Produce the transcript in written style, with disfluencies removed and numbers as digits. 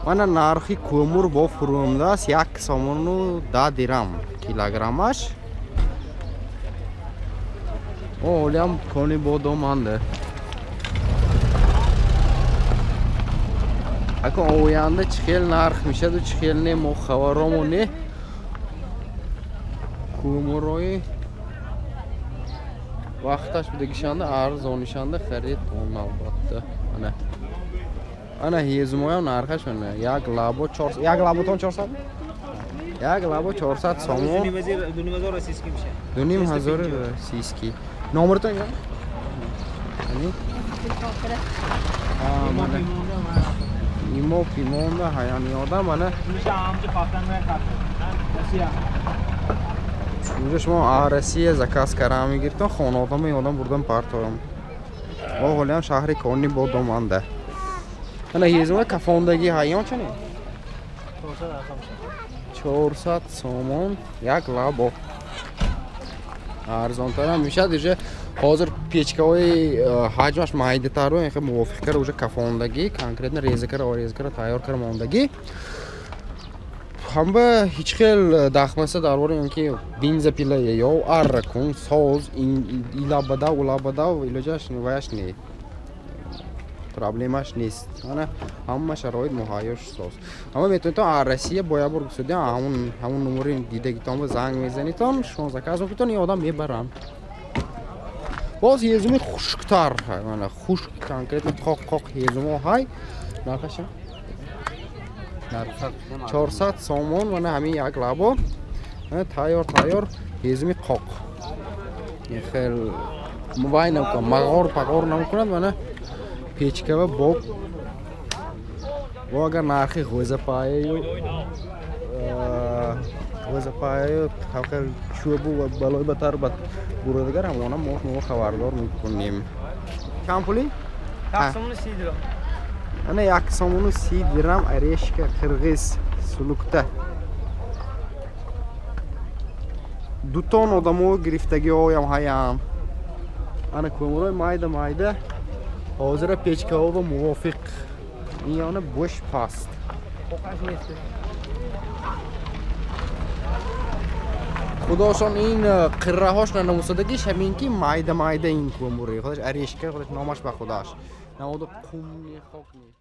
Мана нархи кӯмур бо фурӯмдааст 1 сомону 10 дирам килограммаш. О, ҳолиам кони бодоманде. Акун оянда чӣ хел нарх мешаду чӣ хел не, мо хабаромо не. Кӯмурҳои вақташ будагишанда арзонишанда харид он албатта. Ана. Ана ҳезумоям нархаш ана як лабо 400, як лаботон 400? Як лабо 400 сомон. 2500 российский мешавад. 2500 российский. Номертон я? Ани? Мана. Имо пимонда ҳаяни одам ана. Инҷо шумо Россия заказ кара мегиртон, хонадома одам бурдан партоям. Мо ҳолиам шаҳри Кони Бодоманда. Ана ҳезума кафондагӣ ҳаён чане? 400 сомон як лабо. Арзонтарам мешавад. Уже ҳозир печкаҳои ҳаҷмаш майдатару инхел мувофиқ кара уже кафондагӣ, конкретно реза кара, ореза кара, тайёр кара мондагӣ. Ҳамба ҳеҷ хел дахмаса дар бораи он ки бензопила ё арра кун, соз, илабадав, улабадав, илоҷаш ваяш не. Проблемаш нест. Ана ҳама шароит муҳайё соз. Ҳама метавонитон аз Россия бо як бор гусудиан ҳамун номери дидагитон ба занг мезанитон, шумо заказ мекунитон, ин одам мебарам. Боз ҳезуми хушктар, ана хушк конкретно қоқ-қоқ ҳезумо ҳай. Нархаша? 400 сомон мана ҳамин як лабо. Тайёр тайёр ҳезуми қоқ. Хел вай намекунад, мағор пағор намекунад, мана печкава боб. Бо агар нархи ғӯзапаяю ғӯзапаяю хел чӯбу ва балои батар бурадагар ҳамона мо шумо хабардор мекунем. Чанд пули? 1 сомону 30 дирам. Ана 1 сомону 30 дирам орешка қирғиз сулукта. Дутон одамо гирифтагиҳоям ҳаям. Ана кӯмурҳои майда майда ҳозира печкаҳо ба мувофиқ. Ин яна бош паст. Худошон ин қирраҳош нанамусадагиш ҳамин ки майда майда ин кӯмури. Худаш орешка, худаш номаш ба худаш. Намоду қум не, хок не.